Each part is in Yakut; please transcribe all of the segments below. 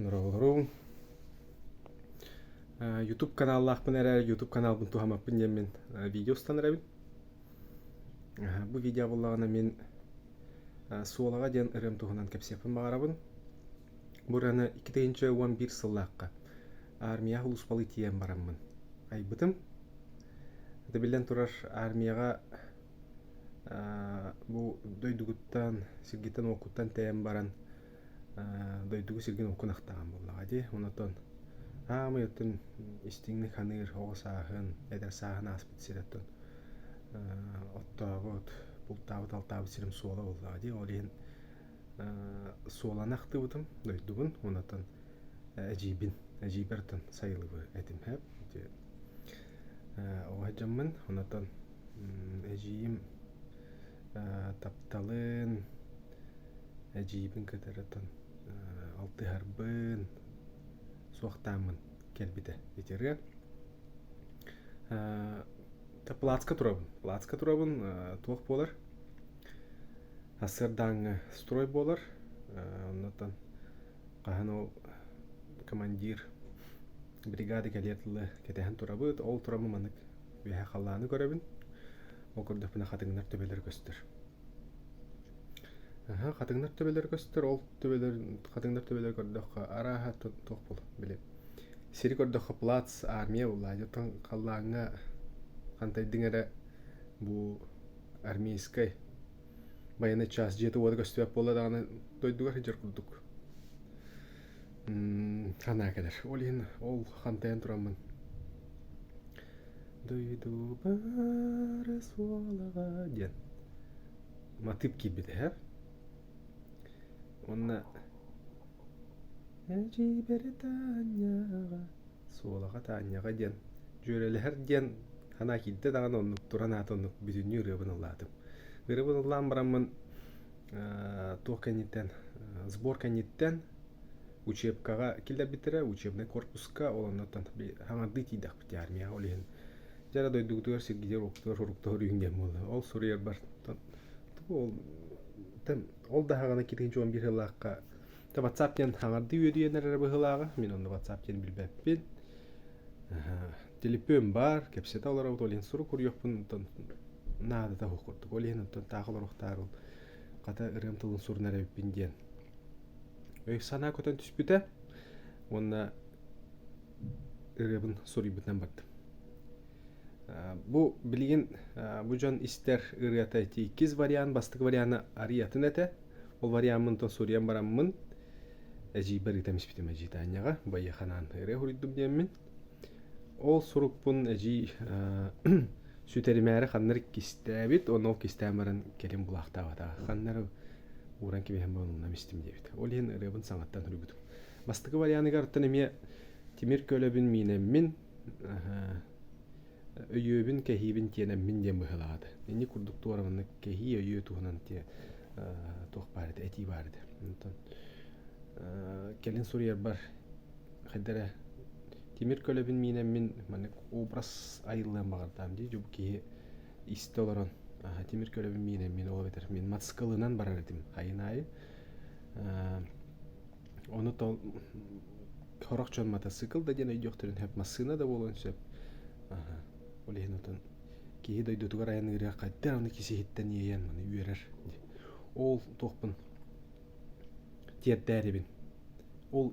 Дорооболоруҥ. YouTube каналлаахпын эрээри YouTube каналбын туһаммаппын диэммин видео устан эрэбин. Бу видео буоллаҕына мин Суолаҕа диэн ырыам туһунан кэпсиэхпин баҕарабын. Бу ырыаны 2011 сыллаахха армияҕа улууспалыы тиийэн бараммын айбытым. Это биллэн турар армияҕа бу дойдугуттан, сиргиттэн-уоккуттан тэйэн баран дойдугу сиргин оккун ахтаҕын буоллаҕа дии. Онотон аамай оттон истиҥник ханыыр оҕо сааһын, эдэр сааһын ааспыт сир оттон оттообут, бултаабыт-алтаабыт сирим суола буоллаҕа дии. Ол иһин суоланы ахтыбытым дойдубун, онотон эдьиийбин, эдьиийбэр оттон сайылыбы этим һэп. Оҕо сылдьаммын, онотон эдьиийим тапталын, эдьиийбин кытары алтыһарбын суохтааммын кэлбитэ ити ырыа. Плацка турабын. Плацка турабын туох буолар? Сарсыардааҥҥы строй буолар. Оннуттан хаһан ол командир бригада кэлиэр дылы кэтэһэн турабыт. Ол тураммын маннык үөһэ халлааны көрөбүн. Ол көрдөхпүнэ хатыҥнар төбөлөрө көстөр. Аһа, хатыҥнар төбөлөрө көстөр, ол төбөлөр хатыҥнар төбөлөрө көрдөххө арааһа туох буолуо били сири көрдөххө плац армия буолла оттон халлааҥҥа хантайдыҥ эрэ бу армейскай военный час дьиэтэ-уота көстүбэт буолла даҕаны дойдуга сылдьар курдук санаа кэлэр. Ол иһин ол хантайан тураммын Дойдубар суолаҕа диэн матыып киирбитэ һэ. Уонна Эдьиийбэр Таанньаҕа суолаҕа Таанньаҕа диэн дьүөрэлэһэр диэн санаа киирдэ даҕаны оннук туран аата оннук бүтүннүү ырыабын ыллаатым. Ырыабын ыллаан бараммын туох кэнниттэн сбор кэнниттэн учебкаҕа киллэрбиттэрэ учебнай корпуска ол оннуттан хаҥардыы тиийдэхпит армияҕа ол иһин дьэ эрэ дойдугутугар сиргитигэр уоттугар суруктаһар үһүн диэн буолла ол суруйарбар ол ол да хаҕана 2011 сыллаахха WhatsApp диэн хаҥардыы үөдүйэн эрэрэ быһыылааҕа мин онно WhatsApp диэн билбэппин телепүөн баар кэпсэтэ олоробут ол иһин сурук суруйуохпун онтон наадата суох курдук ол иһин онтон таах олоруохтаар ол хата ырыам тылын сурунар эбиппин диэн өй-санаа көтөн түспүтэ уонна ырыабын суруйбутунан бардым. Бу билигин бу дьон истэр ырыата ити иккис вариант, бастакы вариана арыйатын этэ. Ол вариаммын то суруйан бараммын эдьиийбэр ыытан испитим эдьиий Таанньаҕа байыаханаан ырыа суруйдум диэммин. Ол сурукпун эдьиий сүтэримээри ханна эрэ кистээбит, уонна ол кистээн баран кэлин булаахтаабатаҕа. Ханна эрэ ууран кэбиһэн баран умнан истим диэбит. Ол иһин ырыабын саҥаттан суруйбутум. Бастакы варианыгар оттон эмиэ тимир көлөбүн миинэммин, өйүөбүн, кэһиибин тиэнэммин диэн быһыылаҕа этэ. Инник курдук туора маннык кэһии, өйүө туһунан тиэ туох баар этэ, этии баар этэ. Онтон кэлин суруйарбар хайда эрэ тимир көлөбүн миинэммин маннык образ айыллыан баҕардаам дии. Дьэ бу киһи истэ олорон тимир көлөбүн миинэммин ол эбэтэр мин матскылынан барар этим хайын аайы. Ону сорох дьон матасыыкыл да диэн өйдүөхтэрин сөп, массыына да буолуон сөп. Ол иһин отон киһи дойдутугар айанныырыгар хайдах аны кисиһиттэн иэйэн маны үөрэр. Ол туохпун тиэрдээрибин. Ол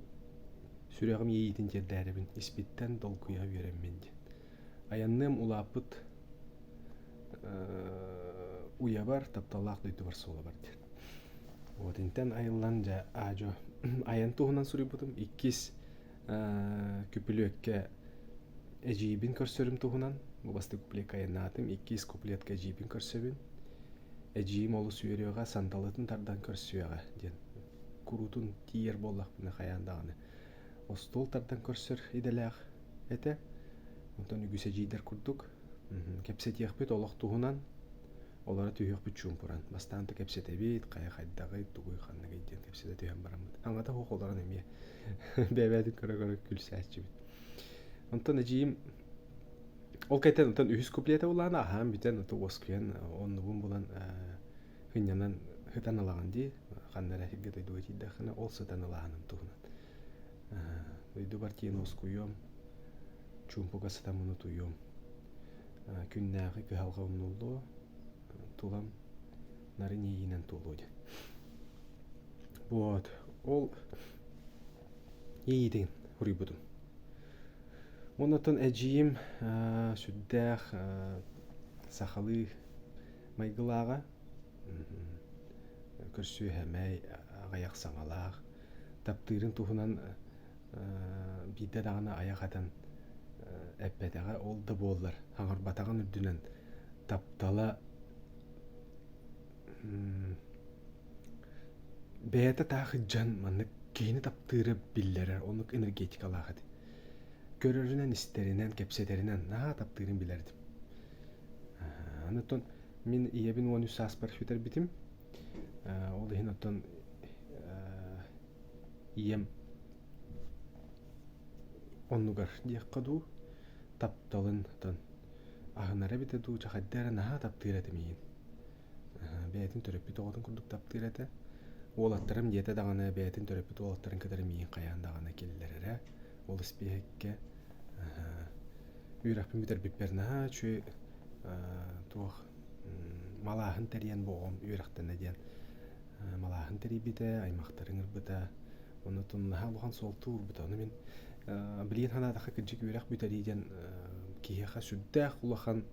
сүрэҕим иэйиитин тиэрдээрибин испиттэн долгуйа үөрэммин диэн. Айанныам улааппыт уйабар, тапталлаах дойдубар суолабар диэн. Вот интэн айыллан дьэ аадьо айан туһунан суруйбутум. Иккис күпүлүөккэ эдьиийбин көрсөрүм туһунан. Бу бастакы куплетка айаннаатым. Иккис куплетка эдьиийбин көрсөбүн. Эдьиийим олус үөрүөҕэ, сандалытын тардан көрсүөҕэ диэн куруутун тиийэр буоллахпына хайаан даҕаны остуол тардан көрсөр идэлээх этэ. Онтон үгүс эдьиийдэр курдук кэпсэтиэхпит олох туһунан олоро түһүөхпүт чуумпуран. Бастаан да кэпсэтэбит, хайа хайдаҕый, тугуй, ханныгый диэн кэпсэтэ түһэн бараммыт. Аҥата суох олорон эмиэ бэйэбээтин көрө-көрө күлсээччибит. Онтон эдьиийим ол кэнниттэн онтон үһүс куплета булаана аһаан бүтэн ото уоскуйан оннубун булан сынньанан сытан ылаҕын дии ханна эрэ сиргэ дойдуга тиийдэххинэ ол сытан ылааһыным туһунан. Дойдубар тиийэн уоскуйуом, чуумпуга сытаммын утуйуом. Күннээҕи кыһалҕа умнуллуо, тулам нарын иэйиинэн туолуо диэн. Вот, ол иэйиитин суруйбутум. Оннуттан эдьиийим сүрдээх сахалыы майгылааҕа, көрсүөһэмэй, аҕыйах саҥалаах, таптыырын туһунан биирдэ даҕаны айах атан эппэтэҕэ, ол да буоллар хаҥарбатаҕын үрдүнэн таптала бэйэтэ таах дьон маннык киһини таптыыра биллэрэр, оннук энергетикалаах этэ. Көрөрүнэн, истэринэн, кэпсэтэринэн наһаа таптыырын билэр этим. Аны оттон мин ийэбин 13 сааспар сүтэрбитим. Ол иһин оттон ийэм оннугар диэххэ дуу, тапталын оттон аһынара эбитэ дуу, чэ хайда эрэ наһаа таптыыр этим ийин. Бэйэтин төрөппүт оҕотун курдук таптыыр этэ. Уолаттарым диэтэ даҕаны бэйэтин төрөппүт уолаттарын кытары миигин хайаан даҕаны киллэрэрэ. Ол испииһэккэ үөрэхпин бүтэрбиппэр наһаа үчүгэй туох малааһын тэрийэн бу оҕом үөрэхтэнэ диэн малааһын тэрийбитэ, аймахтарын ыҥырбыта. Оннуттан наһаа улахан суолта уурбута. Ону мин билигин санаатахха кырдьык үөрэх бүтэрии диэн киһиэхэ сүрдээх улахан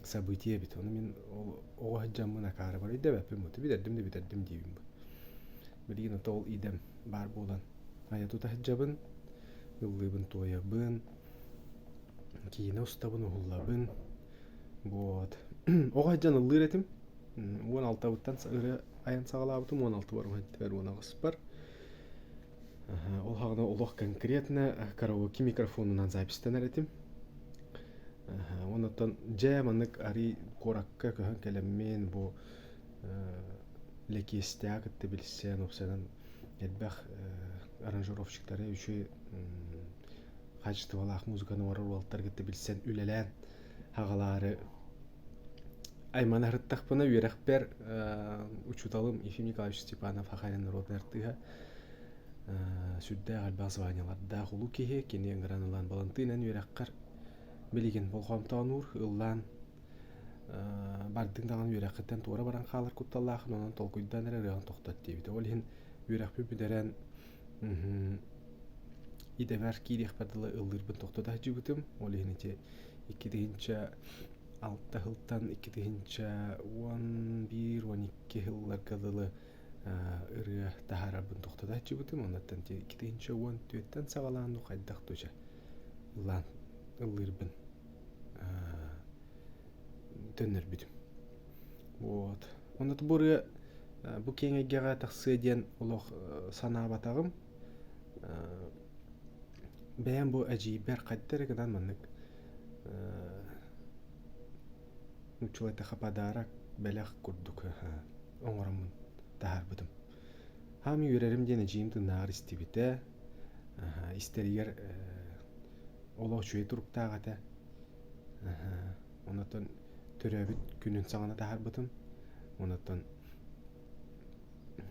событие эбит. Ону мин ол оҕо сылдьаммын акаарыбар өйдөөбөппүн бу. Бүтэрдим да бүтэрдим диибин бу. Билигин ото ол идэм баар буолан айа тута сылдьабын, ыллыыбын, туойабын, киинэ устабын, уһуллабын. Вот. Оҕо сылдьан ыллыыр этим. 16-быттан ырыа айан саҕалаабытым, 16-бар, 17-бэр, 18-бар. Ол хаҕына олох конкретно караоке микрофонунан запистанар этим. Оннуттан дьэ маннык арый куоракка көһөн кэлэммин бу Лэкиэстээх кытта билсэн, уопсайынан элбэх аранжировщиктары үчүгэй хаачыстыбалаах музыканы оҥорор уолаттары кытта билсэн үлэлээн хаҕалаары аймана сырыттахпына үөрэхпэр учууталым Ефим Николаевич Степанов Хахайын народнай артыыһа сүрдээх элбэх званиелардаах улуу киһи кини ыҥыран ылан Балантыынан үөрэххэр билигин болҕомтоонуур ыллаан бардыҥ даҕаны үөрэххиттэн туора баран хаалар кутталлаахын онон толкуйдаан эрэ ырыаҕын тохтот диэбитэ ол иһин үөрэхпин бүтэрэн идэбэр киириэхпэр дылы ыллыырбын тохтото сылдьыбытым ол иһин ити 2006 сылтан 2011-12 сылларга дылы ырыа таһаарарбын тохтото сылдьыбытым оннуттан 2014-тэн саҕалаан хайдах дуча ыллаан ыллыырбын төннөрбүтүм. Вот. Онно бу ырыа бу киэҥ эйгэҕэ тахсыа диэн олох санаабатаҕым. Бэйэм бу эдьиийбэр хайда эрэ гынан маннык нууччалыы эттэххэ подарок, бэлэх курдук оҥороммун таһаарбытым. Хаам үөрэрим диэн эдьиийим тыыннааҕар истибитэ. Истэригэр олох үчүгэй туруктаах этэ. Онтон төрөөбүт күнүн саҕана таһаарбытым. Онтон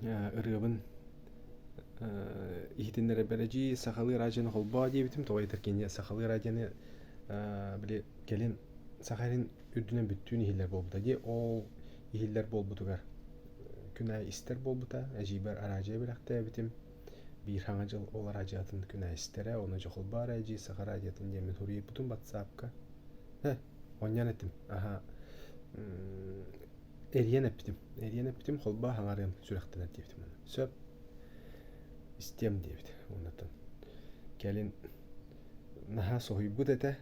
ырыабын иһитиннэрэрбэр эдьиий сахалыы радионы холбоо диэбитим. Тоҕо диэтэр кини сахалыы радионы били кэлин Саха сирин үрдүнэн бүттүүн иһиллэр буолбута дии. Ол иһиллэр буолбутугар күн аайы истэр буолбута. Эдьиийбэр араадьыйа бэлэхтээбитим. Биир Саҥа дьыл ол араадьыйатын күн аайы истэрэ. Ону дьохолбоо эдьиий Саха радиотын диэммин суруйбутум батсаапка. Э, онньон этим. Аха. Эрийэн эппитим. Эрийэн эппитим, холбоо хаҥарыам сүрэхтэнэр диэбитим. Сөп. Истиэм диэбит. Оннуттан кэлин наһаа соһуйбут этэ.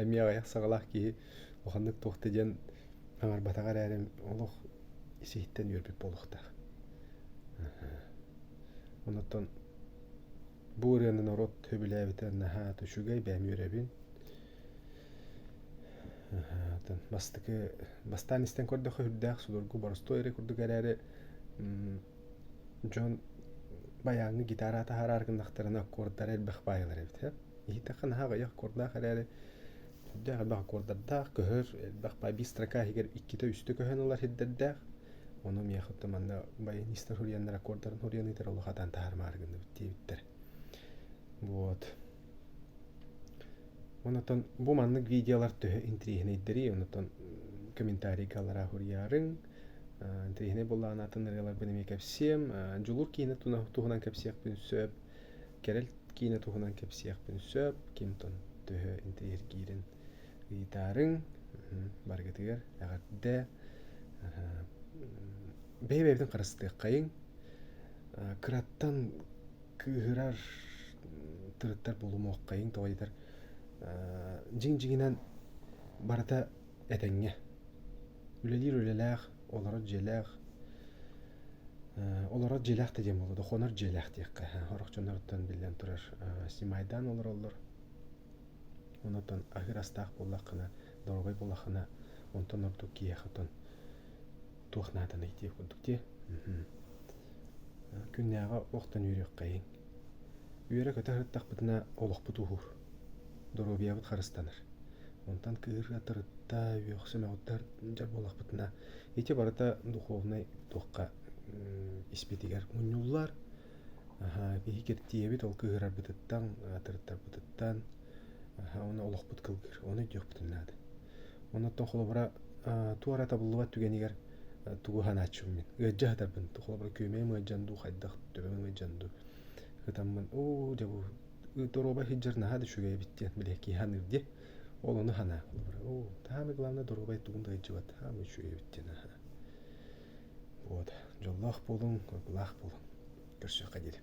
Эмиэ аҕыйах саҕалаах киһи улаханнык туох да диэн хаҥарбатаҕа эрээри олох ис-иһиттэн үөрбүт буолуохтаах. Оннуттан бу ырыаны норуот сөбүлээбитэ наһаа үчүгэй, бэйэм үөрэбин. Бастакы бастаан истэн көрдөххө сүрдээх судургу боростуой эрэ курдук эрээри дьон байааҥҥы гитара таһаарар гыннахтарына аккордара элбэх баайылар эбит ээ. Иһиттэххэ наһаа аҕыйах аккордаах эрээри сүрдээх элбэх аккордардаах, көһөр элбэх баай биир строка иһигэр иккитэ-үстэ көһөн ылар сирдэрдээх. Ону миэхэ манна баянистар суруйаннар аккордарын суруйан ыытар олох атаан таһаарымаары гынныбыт диэбиттэр. Вот. Онотон бу маннык видеолар төһө интириэһинэйдэрий, онотон комментарийга аллараа суруйаарыҥ. Интириэһинэй буоллаҕына атын ырыаларбын эмиэ кэпсиэм. Дьулуур киинэ туһунан кэпсиэхпин сөп. Кэрэл киинэ туһунан кэпсиэхпин сөп. Кимтон төһө интириэһиргиирин ыйытаарыҥ. Барыгытыгар эҕэрдэ. Бэйэ-бэйэбитин харыстыаххайыҥ. Кыраттан кыыһырар тырыттар буолумуоххайыҥ тоҕо диэтэр дьиҥ-дьиҥинэн барыта этэҥҥэ. Үлэлиир үлэлээх, олорор дьиэлээх, олорор дьиэлээх да диэн буолуо да, хонор дьиэлээх диэххэ. Сорох дьонноруттан биллэн турар снимайдаан олороллор. Онон аһыыр астаах буоллаххына, доруобай буоллаххына, онтон ордук киһиэхэ оттон туох нааданый диэх курдук дии. Күннээҕи охтон үөрүөххэйиҥ. Үөрэ-көтө сырыттахпытына олохпут уһуур, доруобуйабыт харыстанар. Онтон кыыһырга тырытта, үөхсэ мөҕүттэр дьар буоллахпытына, ити барыта духовнай туохха испитигэр мунньуллар. Биһи киртийэбит ол кыыһырарбытыттан, тырыттарбытыттан, уонна олохпут кылгыыр. Ону өйдүөхпүтүн наада. Оннуттан холобура туора табыллыбат түгэнигэр тугу санааччыбын мин. Ыалдьа сытарбын. Холобура күөмэйим ыалдьан дуу, хайдах төбөм ыалдьан дуу. Ытаммын, оо, дьэ бу доруобай сылдьар наһаа да үчүгэй эбит диэн били киһи саныыр дии. Ол ону санаа. Холобура, оо, таамай главное доруобай тугун да ыалдьыбат, таамай үчүгэй эбит диэн аһаа. Вот. Дьоллоох буолуҥ, уйгулаах буолуҥ. Көрсүөххэ диэри.